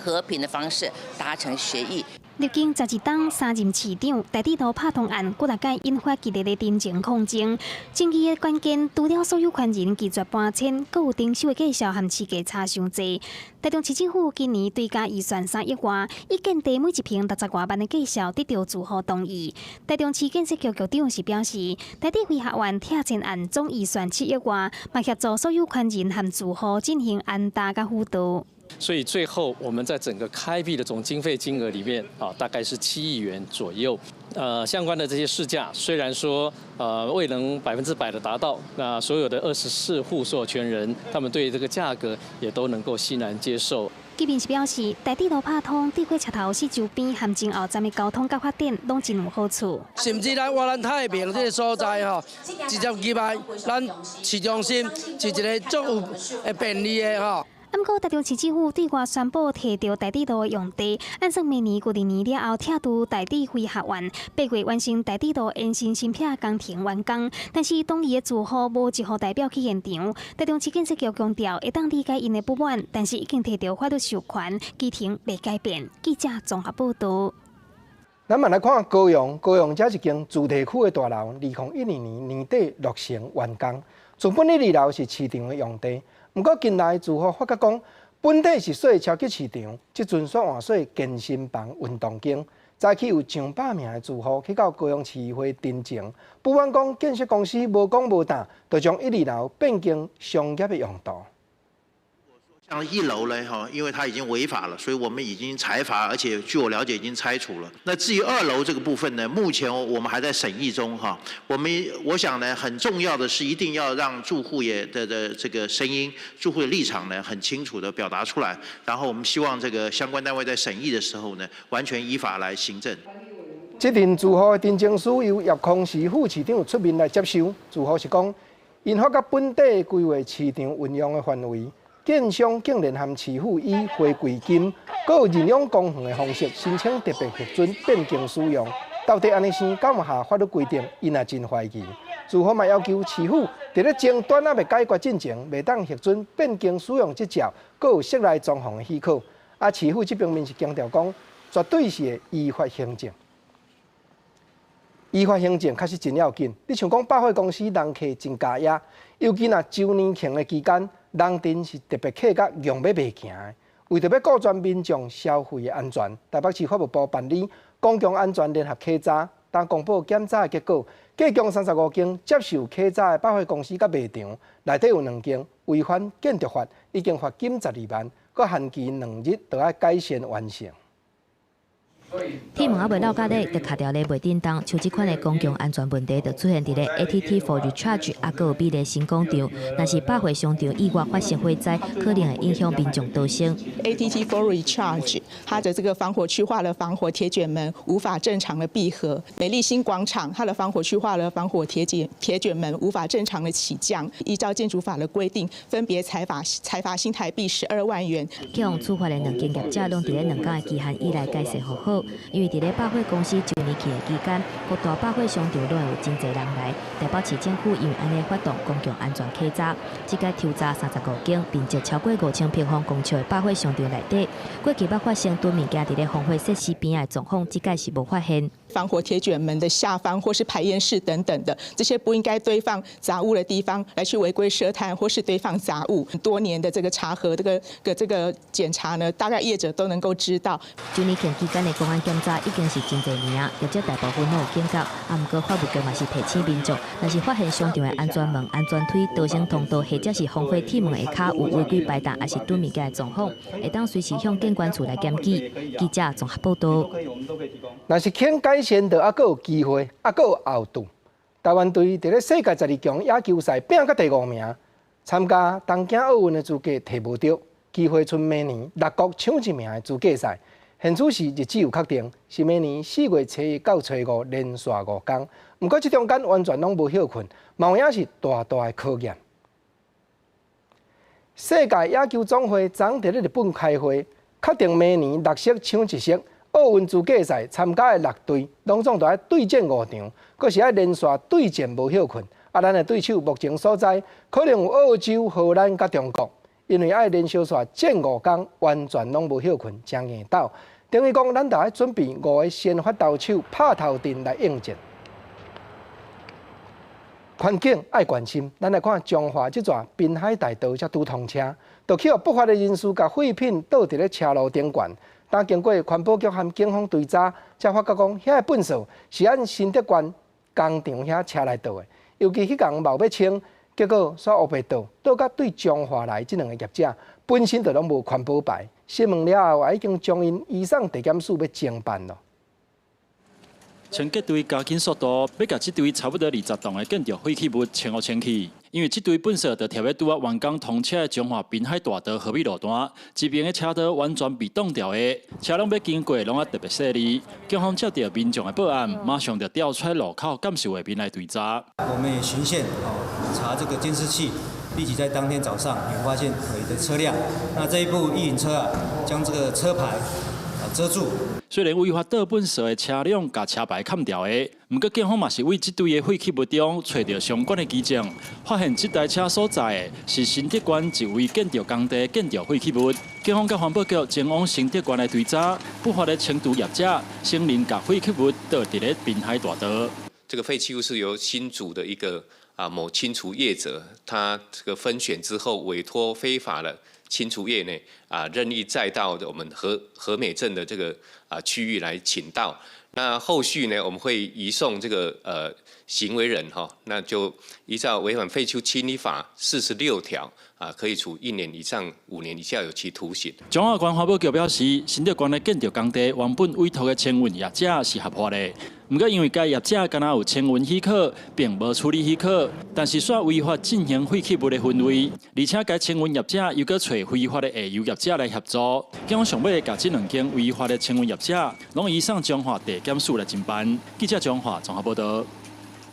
和平的方式達成協議。歷經12冬三任市長，大智路拍通案幾若擺引發激烈的陳情抗爭。爭議的關鍵，除了所有權人拒絕搬遷，閣有徵收的價數和市價差傷濟。台中市政府今年追加預算3億外，以建地每一坪60外萬的價數得著住戶同意。台中市建設局局長是表示，台智飛鶴苑拆遷案總預算7億外，嘛協助所有權人和住戶進行安搭佮輔導。所以最後我們在整個開闢的總經費金額裡面啊，大概是7億元左右。相關的這些市價雖然說未能100%的達到，那所有的24戶所有權人，他們對這個價格也都能夠欣然接受。這邊是表示，大智路拍通對火車頭四周邊和前後站的交通佮發展攏真有好處。甚至咱活咱太平這個所在吼，直接入來咱市中心是一個足有便利的吼。毋過，台中市政府對外宣布提著大智路的用地，按算明年舊年了後拆除大智飛鶴苑，8月完成大智路延伸新拆工程完工。但是同意的住戶無一戶代表去現場。台中市建設局強調會當理解𪜶的不滿，但是已經提著法律授權，議程袂改變。記者綜合報導。咱嘛來看高雄，高雄這一間住宅區的大樓，2012年年底落成完工。原本的二樓是市場的用地。毋過近來住戶發覺講，本底是說超級市場，這陣煞換做健身房運動間。早起有上百名的住戶去到高雄市議會陳情，不滿講建設公司無講無答，就將一二樓變更商業的用途。像一樓呢，哈，因為它已經違法了，所以我們已經裁罰，而且據我了解已經拆除了。那至於二樓這個部分呢，目前我們還在審議中，哈。我想呢，很重要的是一定要讓住戶也的這個聲音，住戶的立場呢，很清楚的表達出來。然後我們希望這個相關單位在審議的時候呢，完全依法來行政。這陣住戶的陳情書由葉康時副市長出面來接收。住戶是講，𪜶發覺本底規劃市場運用的範圍。建商竟然和市府以回饋金、閣有認養公園的方式申請特別核准變更使用，到底按呢生敢有合法律規定？𪜶也真懷疑。住戶嘛要求市府佇咧爭端猶未解決進前，袂當核准變更使用執照，閣有室內裝潢的許可。啊，市府這邊面是強調講，絕對是會依法行政。依法行政確實真要緊。你像講百貨公司人客真加壓，尤其若週年慶的期間。人陣是特別客甲強欲袂行的，為著欲顧全民眾消費的安全，台北市法務部辦理公共安全聯合稽查，當公布檢查的結果，計共35間接受稽查的百貨公司佮賣場，內底有兩間違反建築法，已經罰金12萬，閣限期2日著愛改善完成。鐵門猶未落甲咧，就卡牢咧袂振動，像這款的公共安全問題，就出現佇咧 ATT for Recharge，啊，閣有美麗新廣場。若是百貨商場意外發生火災，可能會影響民眾逃生。 ATT for Recharge，它的這個防火區劃了防火鐵捲門無法正常的閉合；美麗新廣場，它的防火區劃了防火鐵捲門無法正常的起降。依照建築法的規定，分別裁罰新台幣12萬元。去予處罰的兩間業者，攏佇咧2工的期限以內改善予好。因為佇咧百貨公司週年慶的期間，各大百貨商場攏會有真濟人來。台北市政府因為按呢發動公共安全稽查，這擺抽查35間面積超過5000平方公尺的百貨商場內底，過去捌發生囤物件佇咧防火設施邊仔的狀況，這擺是無發現。防火鐵捲門的下方或是排煙室等等的這些不應該堆放雜物的地方，來去違規設攤或是堆放雜物。多年的這個查核、這個檢查呢，大概業者都能夠知道。週年慶期間的公安檢查已經是真濟年啊，業者大部分攏有警覺，啊，毋過法務局嘛是提醒民眾，若是發現商場的安全門、安全梯、逃生通道或者是防火鐵門下跤有違規擺檔，抑是囤物件的狀況，會當隨時向建管處來檢舉。記者綜合報導。若是肯改善，就猶閣有機會，猶閣有後續。台灣隊佇咧世界12強野球賽拼到第五名，參加東京奧運的資格提無著，機會賰明年六國搶一名的資格賽。現此時日子有確定，是明年4月初一到初五連續5工。毋過這中間完全攏無歇睏，嘛有影是大大的考驗。世界野球總會昨佇咧日本開會，確定明年六席搶一席奧運資格賽參加的六隊，攏總都愛對戰五場，閣是愛連續對戰無歇睏。啊，咱的對手目前所在可能有澳洲、荷蘭佮中國。因為愛連續煞戰5工，完全攏無歇睏，誠硬鬥。等於講，咱著愛準備5個先發投手拍頭陣來應戰。環境愛關心，咱來看彰化這逝濱海大道才拄通車，就去予不法的人士共廢品倒佇咧車路頂懸。當經過環保局和警方追查，才發覺講遐个糞埽是按新竹縣工廠遐車來倒的，尤其彼工冒欲清，結果煞烏白倒，倒甲對彰化來這兩个業者本身就攏無環保牌，詢問了後，已經將𪜶移送地檢署欲偵辦囉。清潔隊加緊速度，欲共這堆差不多20棟的建築廢棄物清予清去。因為這堆糞埽就貼咧拄仔完工通車的彰化濱海大道和美路段，這邊的車道完全被擋牢的，車輛欲經過攏愛特別細膩。警方接到民眾的報案，馬上就調出路口監視畫面來追查。我們也循線查這個監視器，立即在當天早上也發現可疑的車輛。那這一部一營車啊，將這個車牌遮住。雖然違法倒糞埽的車輛共車牌崁牢的，毋過警方嘛是對這堆的廢棄物中揣著相關的跡證，發現這台車所載的是新竹縣一位建築工地建築廢棄物。警方佮環保局前往新竹縣來追查，不法的清除業者承認共廢棄物倒佇咧濱海大道。這個廢棄物是由新竹的一個某清除業者，他這個分選之後委託非法的清除業呢任意載到我們和美鎮的這個區域來傾倒。那後續呢，我們會移送這個行為人哈，那就依照違反廢棄物清理法46條可以處1年以上5年以下有期徒刑。彰化縣環保局表示，新竹縣的建築工地原本委託的清運業者是合法的，毋過因為該業者敢若有清運許可，並無處理許可，但是煞違法進行廢棄物的分類，而且該清運業者又閣揣非法的下游業者來協助，警方上尾共這兩間違法的清運業者，攏移送彰化地檢署來偵辦。記者彰化綜合報導。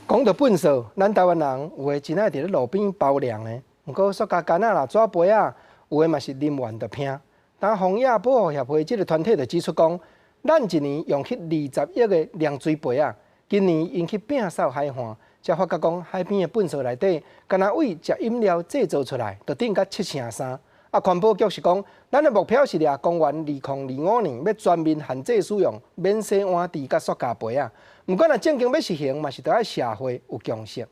講到糞埽，咱台灣人有的真愛佇咧路邊包涼的，毋過塑膠罐仔啦、紙杯仔，有的嘛是啉完就拋。但荒野保護協會這個團體就指出講，咱一年用去20億个涼水杯仔，今年𪜶去摒掃海岸，才發覺講海邊的糞埽內底，敢若為食飲料製造出來，就頂甲73%。啊，環保局是講，咱的目標是掠公元2025年欲全面限制使用免洗碗池佮塑膠杯仔。毋過若正經欲實行，嘛是著愛社會有共識。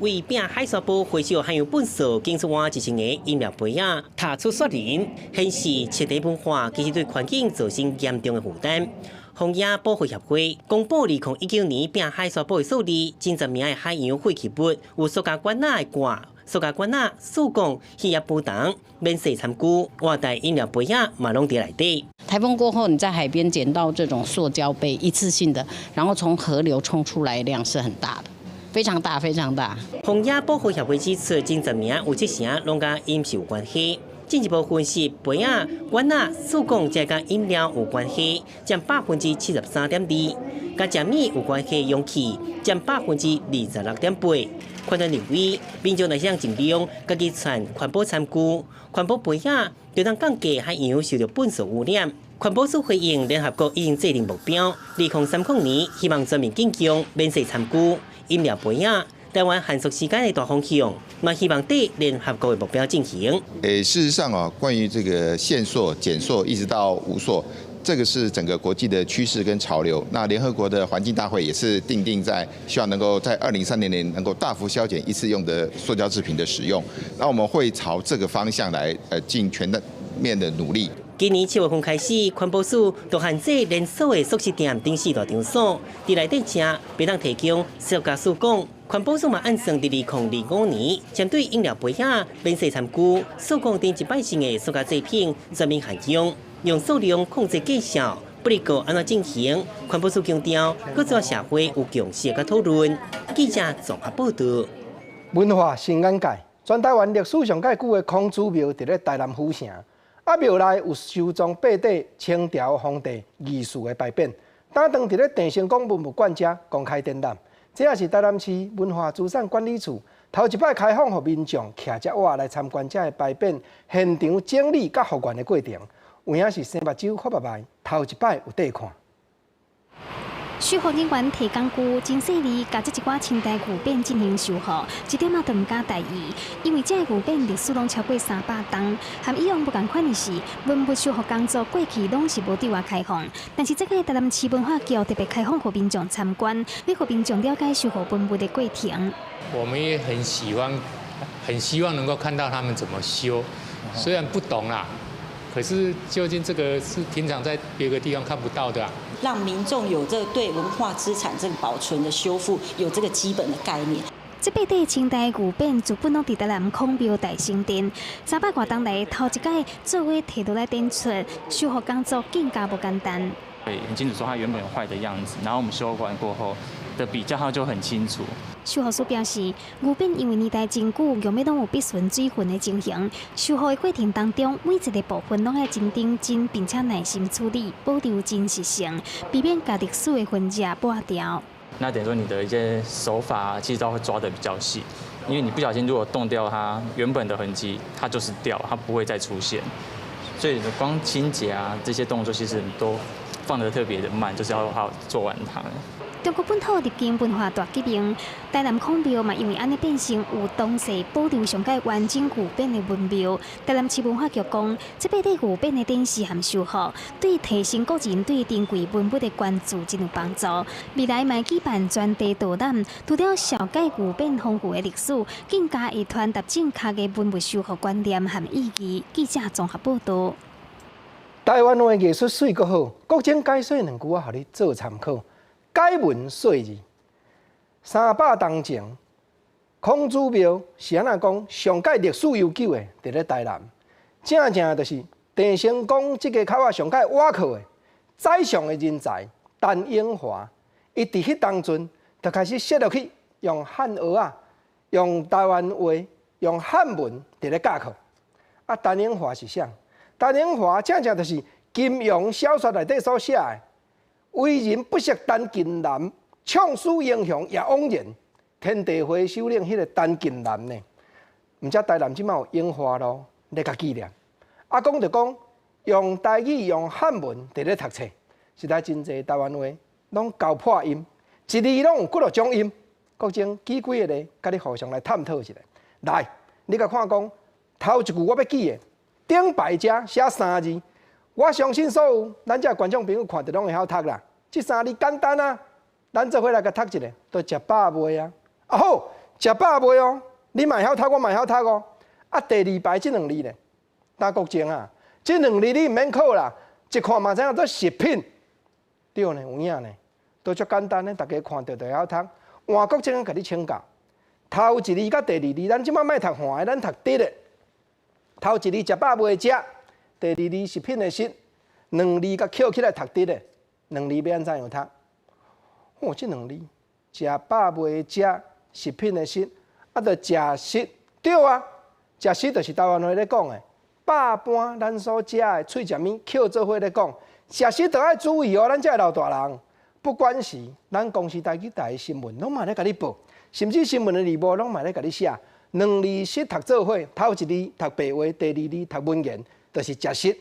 為摒海沙埔回收海洋糞埽，檢出倚1000个飲料杯仔，踏出雪林，顯示徹底文化其實對環境造成嚴重的負擔。荒野保護協會公布2019年摒海沙埔的數字，近10名的海洋廢棄物有塑膠罐仔的蓋、塑膠罐仔、塑鋼、魚葉布筒、免洗餐具、外帶飲料杯仔嘛攏佇內底。颱風過後，你在海邊撿到這種塑膠杯，一次性的，然後從河流沖出來量是很大的，非常大，非常大。荒野保護協會指出，近10名有7成攏佮飲食有關係。進一步分析，杯仔、罐仔、塑鋼這佮飲料有關係，佔73.2%；佮食物有關係容器佔26.8%。判斷認為，民眾若想盡量家己串環保餐具、環保杯仔，就通降低海洋受到糞埽污染。環保署回應，聯合國已經制定目標，2030年希望全面禁用免洗餐具、飲料杯仔。台灣限塑時間的大方向，嘛希望對聯合國的目標進行。事實上啊，關於這個限塑、減塑，一直到無塑，這個是整個國際的趨勢跟潮流。那聯合國的環境大會也是訂定在希望能夠在2030年能夠大幅削減一次用的塑膠製品的使用。那我們會朝這個方向來盡全的面的努力。今年7月份開始，環保署就限制連鎖的速食店等四大場所，佇內底食袂當提供塑膠試管。環保署嘛按算佇2025年，針對飲料杯仔、免洗餐具、塑鋼等一擺性的塑膠製品全面限用，用數量控制價數。不過按怎進行，環保署強調，閣做社會有共識佮討論。記者綜合報導。文化新眼界，全台灣歷史上蓋久的孔子廟佇咧台南府城。啊，廟內有收藏八塊清朝皇帝御賜的牌匾，當當佇咧鄭成功文物館遮公開展覽。這也是台南市文化資產管理處頭一擺開放，予民眾騎隻馬來參觀這个牌匾現場整理佮復原的過程。有影是生目睭發目眉，頭一擺有得看。修復人員提工具，真細膩，共這一寡清代牛匾進行修復，一點仔都毋敢大意，因為這个牛匾歷史攏超過300冬，和以往無仝款的是，文物修復工作過去攏是無對外開放，但是這屆台南市文化局特別開放予民眾參觀，欲予民眾了解修復文物的過程。我們也很喜歡，很希望能夠看到他們怎麼修，雖然不懂啦。可是究竟這個是平常在別個地方看不到的啊。讓民眾有這個對文化資產這個保存的修復有這個基本的概念。這八塊清代牛匾，自本攏佇台南孔廟大成殿，300外冬來頭一擺做伙提落來展出，修復工作更加無簡單。對，很清楚說它原本有壞的樣子，然後我們修完過後的比較，它就很清楚。修復師表示，牛匾因為年代真久，用欲攏有必損水分的情形。修復的過程當中，每一个部分攏愛真認真，並且耐心處理，保留真實性，避免共歷史的痕跡抹掉。那等於說你的一些手法其實都會抓得比較細，因為你不小心如果動掉它原本的痕跡，它就是掉，它不會再出現。所以光清潔啊這些動作，其實都放得特別的慢，就是要好好做完它。中國本土歷經文化大革命，台南孔廟嘛，因為按呢變成有當世保留上蓋完整牛匾的文廟。台南市文化局講，這八塊牛匾的展示和修復，對提升國人對珍貴文物的關注真有幫助。未來嘛會舉辦專題導覽，除了紹介牛匾豐富的歷史，更加會傳達正確的文物修復觀念和意義。記者綜合報導。台灣話藝術媠閣好，國珍解說兩句我予你做參考。解文說字，300冬前，孔子廟是按怎講？上蓋歷史悠久的，佇咧台南，正正就是鄭成功這个較早上蓋倚靠的宰相的人才陳永華，伊佇彼當陣就開始寫落去，用漢蚵仔，用台灣話，用漢文佇咧教課。啊，陳永華是啥？陳永華正正就是金庸小說內底所寫的。為人不識陳近南，創世英雄也枉然。天地會首領彼个陳近南呢？毋知台南這馬有永華路咧共紀念。啊，講就講用台語、用漢文佇咧讀冊，實在真濟台灣話攏交破音，一字攏有幾落種音。國珍舉幾个例，共你互相來探討一下。來，你共看講頭一句我欲舉的，頂排遮寫三字。我相信所有咱遮觀眾朋友看著攏會曉讀啦。這三字簡單啊，咱做伙來共讀一下，都食飽未啊？啊好，食飽未哦？你嘛會曉讀，我嘛會曉讀哦。啊，第二排這兩字咧，焦國正啊，這兩字你毋免考啦，一看嘛知影做食品，對呢，有影呢，都足簡單的，大家看著就會曉讀。換國正共你請教，頭一字佮第二字，咱這擺莫讀橫的，咱讀直的。頭一字食飽未食？第二字食品的食，兩字共抾起來讀直的，兩字欲按怎樣讀？哦，這兩字食飽未食，食品的食，啊，著食食對啊，食食就是台灣話咧講的。百般咱所食的喙食物，抾做伙咧講，食食著愛注意哦。咱這老大人，不管是咱公視台語台的新聞，攏嘛咧共你報，甚至新聞的字幕攏嘛咧共你寫。兩字食讀做伙，頭一字讀白話，第二字讀文言。就是食食，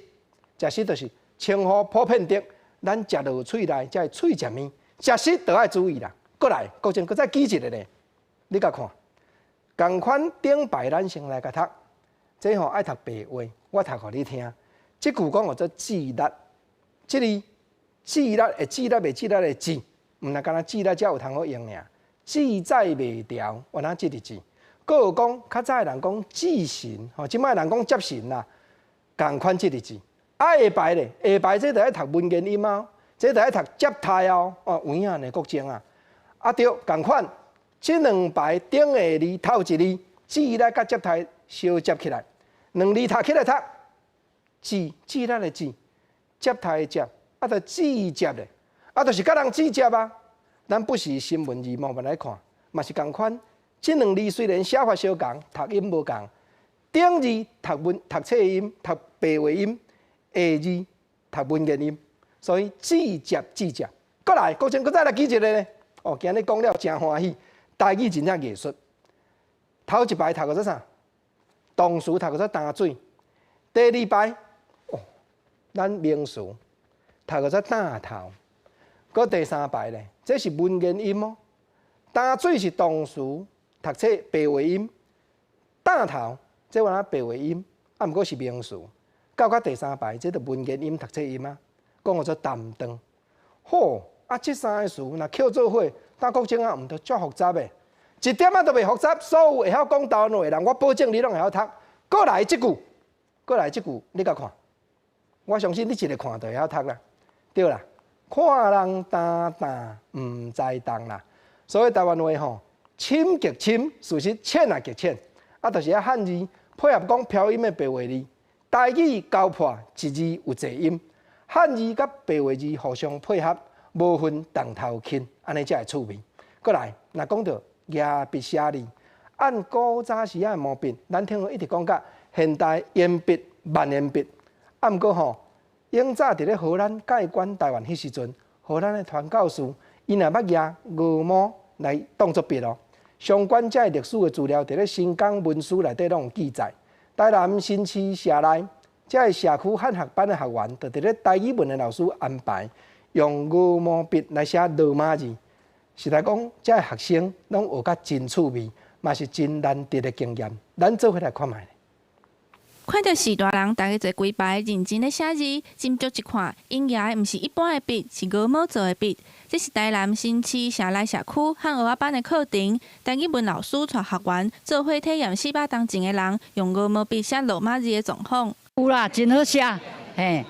食食就是稱呼普遍的，咱食落喙內才會喙食物，食食就愛注意啦。閣來，國珍閣再舉一个咧，你共看，仝款頂排咱先來共讀，這吼愛讀白話，我讀予你聽。這句講叫做智力，這字智力會智力袂智力的智，毋若干焦智力才有通好用爾。志在袂牢，原來這个字。閣有講較早的人講志神，吼，這擺人講接神啦。仝款這个字，啊下排咧，下排這著愛讀文言音啊，這著愛讀接待哦，哦有影呢，國珍啊，啊對，仝款，這兩排頂下字頭一字，智力佮接待相接起來，兩字讀起來讀，智智力的智，接待的接，啊著智接咧，啊就是佮人智接啊。咱不時新聞字幕嘛來看，嘛是仝款，這兩字雖然寫法相仝，讀音無仝。頂字讀文讀冊音，讀白話音；下字讀文言音。所以智接智接，閣來，國珍閣再來舉一个咧。哦，今日講了誠歡喜，台語真正藝術。頭一排讀叫做啥？動詞讀叫做擔水。第二排，哦，咱名詞讀叫做擔頭。閣第三排咧，這是文言音哦。擔水是動詞，讀冊白話音。擔頭，這原來白話音，啊，毋過是名詞。到甲第三排，這就文言音讀冊音啊，講叫做擔當。好，啊，這三個詞若扣做伙，擔國政啊，毋著足複雜的，一點仔都袂複雜。所有會曉講台灣話的人，我保證你攏會曉讀。閣來這句，閣來這句，你共看，我相信你一个看就會曉讀啦，對啦。看人擔擔，毋知重啦。所以台灣話吼，深極深，事實淺也極淺。啊，就是遐漢字配合講飄音的白話字，台語交破一字有濟音，漢字佮白話字互相配合，無分重頭輕，按呢才會趣味。閣來，若講著舉筆寫字，按古早時仔的毛筆，咱聽講一直講甲現代鉛筆、萬能筆，啊，毋過吼，永早佇咧荷蘭蓋管台灣彼時陣，荷蘭的傳教士𪜶也捌舉鵝毛來當做筆哦。相關這个歷史的資料，佇咧新港文書內底攏有記載。台南新市社內，這个社區漢學班的學員，就佇咧台語文的老師安排，用鵝毛筆來寫羅馬字。實在講，這个學生攏學甲真趣味，嘛是真難得的經驗。咱做伙來看覓。看著序大人逐家坐規排認真咧寫字，斟酌一看，𪜶舉的毋是一般的筆，是鵝毛做的筆。這是台南新市社內社區漢學仔班的課程，台語文老師帶學員做伙體驗400冬前的人用鵝毛筆寫羅馬字的狀況。有啦，真好寫，嘿。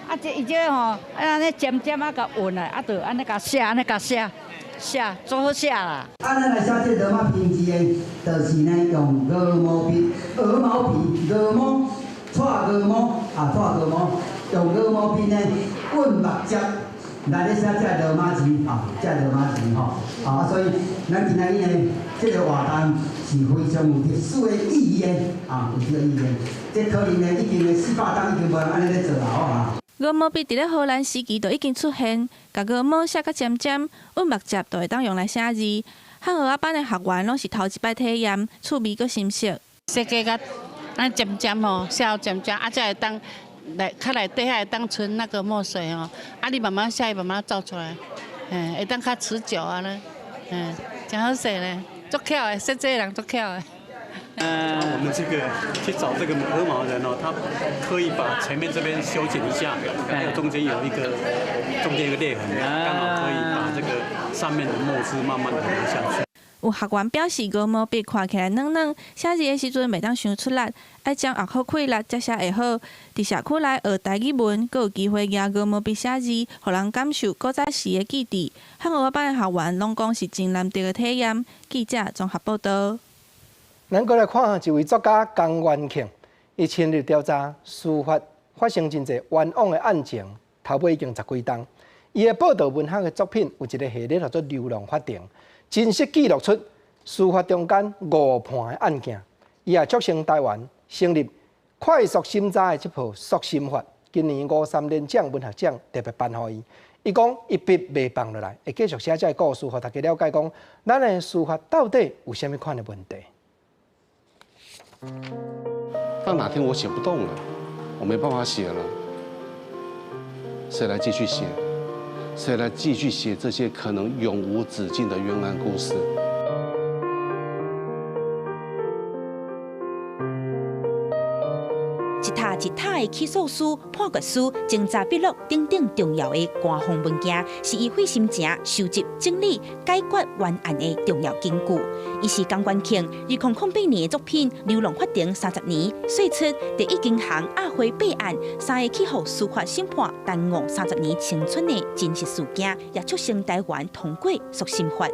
啊，這伊這吼，啊，按呢尖尖啊，共印來，啊，就按呢共寫，按呢共寫。寫，足好寫啦！啊，咱來寫這羅馬拼字的，就是呢用鵝毛筆、鵝毛筆、鵝毛、搓鵝毛啊，搓鵝毛，用鵝毛筆呢印墨汁來咧寫這羅馬字啊，這羅馬字吼啊，所以咱今仔日呢，這個活動是非常有歷史的意義的啊，有這個意義。這可能呢，已經呢400冬已經無人按呢咧做啦，吼啊。鵝毛筆佇咧荷蘭時期就已經出現，共鵝毛寫甲尖尖，印墨汁就會當用來寫字。漢學仔班的學員攏是頭一擺體驗，趣味閣深色。設計甲咱尖尖吼，寫好尖尖，啊，才會當內較內底遐會當存那個墨水吼，啊，你慢慢寫，伊慢慢走出來，嘿，會當較持久啊咧，嗯，真好勢咧，足巧的，設計的人足巧的。我們這個去找這個鵝毛人哦，他刻意把前面這邊修剪一下，還有中間有一個中間一個裂痕，剛好可以把這個上面的墨汁慢慢的流下去。有學員表示，鵝毛筆看起來軟軟，寫字的時陣袂當傷出力，愛掌握好氣力才寫會好。佇社區內學台語文，閣有機會舉鵝毛筆寫字，予人感受古早時的記憶。漢學班的學員攏講是真難得的體驗。記者綜合報導。咱閣來看一位作家江元慶，伊深入調查司法發生真濟冤枉的案情，頭尾已經十幾冬。伊的報道文學的作品有一個系列叫做《流浪法庭》，真實記錄出司法中間誤判的案件。伊也促成台灣成立快速審查的這部速審法。今年五三連獎文學獎特別頒予伊。伊講伊筆袂放落來，會繼續寫這个故事，予大家了解講，咱的司法到底有啥物款的問題。到哪天我寫不動了，我沒辦法寫了，誰來繼續寫？誰來繼續寫這些可能永無止境的冤案故事？一沓一沓的起訴書、判決書、偵查筆錄等等重要的官方文件，是伊費心情收集、整理、解決冤案的重要根據。伊是江元慶2008年的作品《流浪法庭30年》，說出第一銀行亞輝弊案三个去予司法審判耽誤30年青春的真實事件，也促成台灣通過速審法。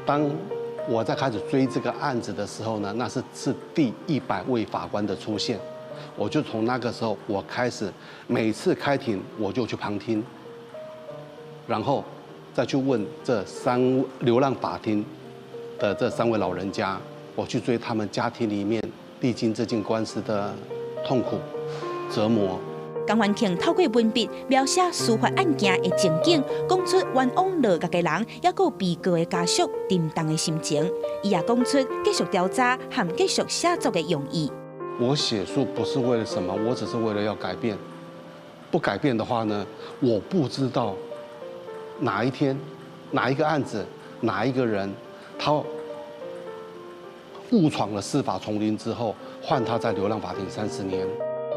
當我在開始追這個案子的時候呢，那是第100位法官的出現。我就從那個時候，我開始每次開庭我就去旁聽，然後再去問這三流浪法庭的這三位老人家，我去追他們家庭裡面歷經這件官司的痛苦折磨。江元慶透過文筆描寫司法案件的情景，講出冤枉落獄的人，抑閣有被告的家屬沉重的心情。伊也講出繼續調查和繼續寫作的用意。我寫書不是為了什麼，我只是為了要改變。不改變的話呢，我不知道哪一天、哪一個案子、哪一個人，他誤闖了司法叢林之後，換他在流浪法庭30年。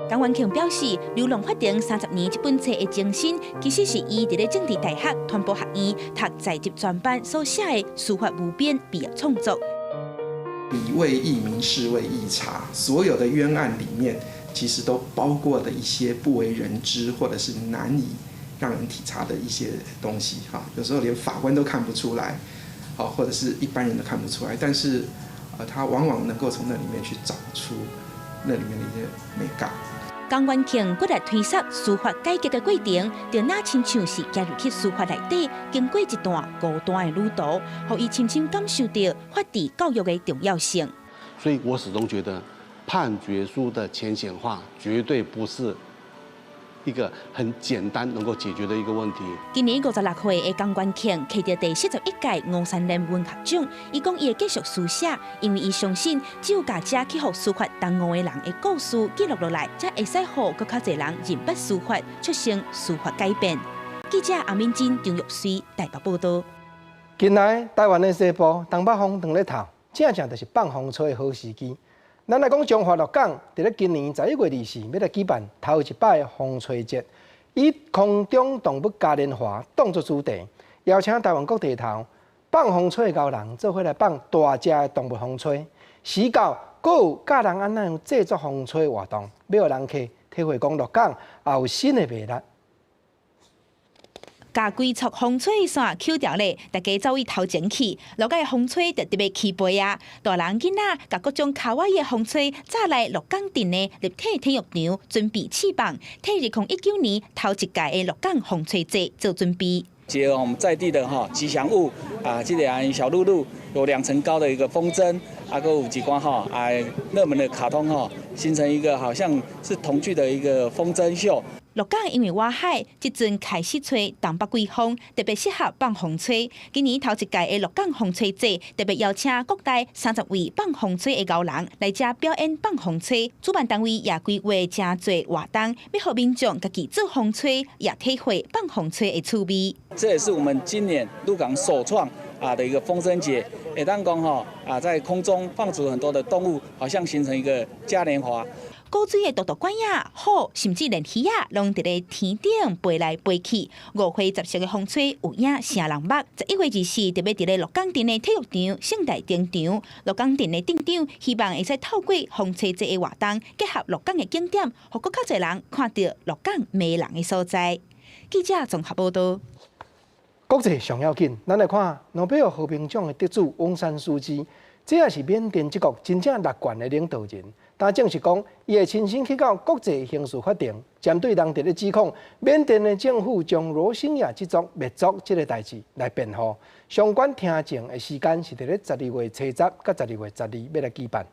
江元慶表示，《流浪法庭三十年》這本冊的精神，其實是伊佇咧政治大學傳播學院讀在職專班所寫的司法無邊畢業創作。你未易明，是謂易察，所有的冤案裡面，其實都包括了一些不為人知或者是難以讓人體察的一些東西，哈，有時候連法官都看不出來，好，或者是一般人都看不出來，但是，他往往能夠從那裡面去找出那裡面的一些眉角。江元慶骨力推捒司法改革的過程，就若親像是行入去司法內底，經過一段孤單的旅途，予伊深深感受著法治教育的重要性。所以我始終覺得，判決書的淺顯化絕對不是一個很簡單能夠解決的一個問題。今年56歲的江元慶摕著第41屆吳三連文學獎，伊講伊會繼續書寫，因為伊相信只有共這去予司法耽誤的人的故事記錄落來，才會使予閣較濟人認捌司法，促成司法改變。記者阿敏珍、張玉水台北報導。近來台灣的西部東北風當咧透，正正就是放風吹的好時機。咱來講彰化鹿港，佇咧今年11月24，欲來舉辦頭一擺的風吹節，以空中動物嘉年華當作主題，邀請台灣各地頭放風吹的高人做伙來放大隻的動物風吹，時到閣有教人按怎樣製作風吹活動，欲予人客體會講鹿港也有新的魅力。共規束風吹線抾牢咧，大家走去頭前去。鹿港的風吹就特別起飛啊！大人囡仔共各種卡哇伊的風吹，紮來鹿港鎮的立體體育場，準備試放，替2019年頭一屆的鹿港風吹節做準備。結合我們在地的哈吉祥物啊，這個小鹿鹿有2層高的一個風箏，啊，閣有幾關哈啊熱門的卡通哈，形成一個好像是同具的一個風箏秀。鹿港因為倚海，這陣開始吹東北季風，特別適合放風吹。今年頭一屆的鹿港風吹節，特別邀請國內30位放風吹的高人來遮表演放風吹。主辦單位也規劃誠濟活動，欲予民眾家己做風吹，也體會放風吹的趣味。這也是我們今年鹿港首創啊的一個風箏節，會當講吼啊，在空中放逐很多的動物，好像形成一個嘉年華。古錐的獨獨管仔、虎，甚至連魚仔，攏佇咧天頂飛來飛去。五花十色的風吹有影成人目。11月24，特別佇咧鹿港鎮的體育場盛大登場。鹿港鎮的鎮長希望會使透過風吹節的活動，結合鹿港的景點，予閣較濟人看著鹿港迷人的所在。記者綜合報導。國際上要緊，咱來看諾貝爾和平獎的得主翁山蘇姬，這也是緬甸這國真正力權的領導人。但證實講，伊會親身去到國際刑事法庭，針對人佇咧指控緬甸的政府將羅興亞這族滅族這个代誌來辯護。相關聽證的時間是佇咧12月初十佮12月12欲來舉辦。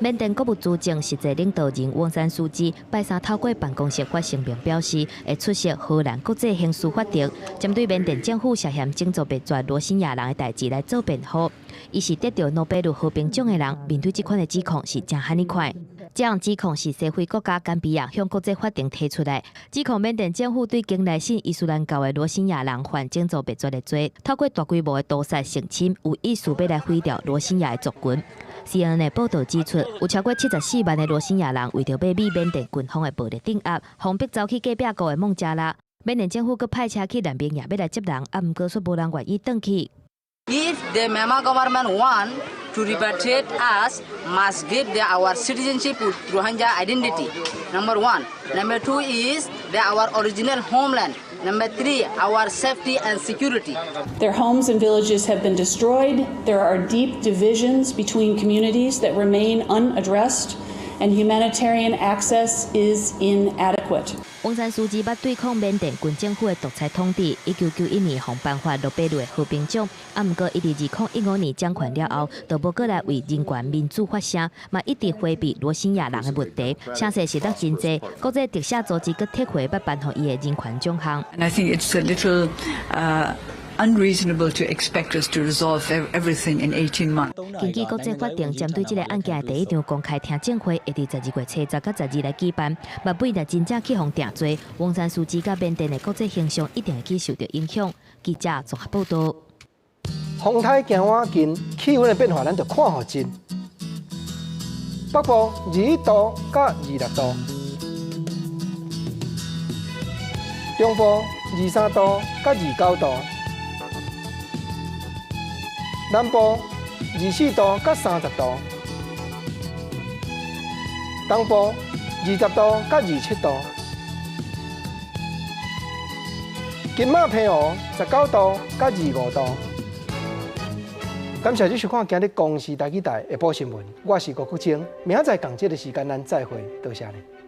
緬甸國務資政實際領導人翁山蘇姬拜三透過辦公室發聲明表示，會出席荷蘭國際刑事法庭，針對緬甸政府涉嫌種族滅絕羅興亞人的代誌來做辯護。伊是得著諾貝爾和平獎的人，面對這款的指控是誠罕你看。這項指控是西非國家岡比亞向國際法庭提出來，指控緬甸政府對境內信伊斯蘭教的羅興亞人犯種族滅絕的罪，透過大規模的屠殺性侵，有意思欲來毀掉羅興亞的族群。CNN 的報導指出，有超過74萬的羅興亞人為著欲避緬甸軍方的暴力鎮壓，予迫走去隔壁國的孟加拉。緬甸政府閣派車去難民營欲來接人，啊，毋過卻無人願意轉去。 If the Myanmar government want to repatriate us, must give our citizenship with Rohingya identity. Number one. Number two is our original homeland. Number three, our safety and security. Their homes and villages have been destroyed. There are deep divisions between communities that remain unaddressed, and humanitarian access is inadequate. 翁山蘇姬捌對抗緬甸軍政府的獨裁統治，1991年予頒發諾貝爾和平獎。啊，毋過伊佇2015年掌權了後，就無閣來為人權民主發聲，嘛一直迴避羅興亞人的問題，聲勢實在真濟。國際特赦組織閣撤回捌頒予伊的人權獎項。 And I think it's a little Unreasonable to expect us to resolve everything in 18 months. 根據國際法庭針對這个案件的第一場公開聽證會，會佇12月初10佮12來舉辦。莫比若真正去予定罪，翁山蘇姬佮緬甸的國際形象一定會去受著影響。記者綜合報道。風颱行倚近，氣溫的變化，咱就看予真。北部21度佮26度，中部23度佮29度，南部24度佮30度，東部20度佮27度，金馬澎湖19度佮25度。感謝你收看今日公視台語台下晡新聞，我是吳國晶，明仔載仝這个時間咱再會，多謝你。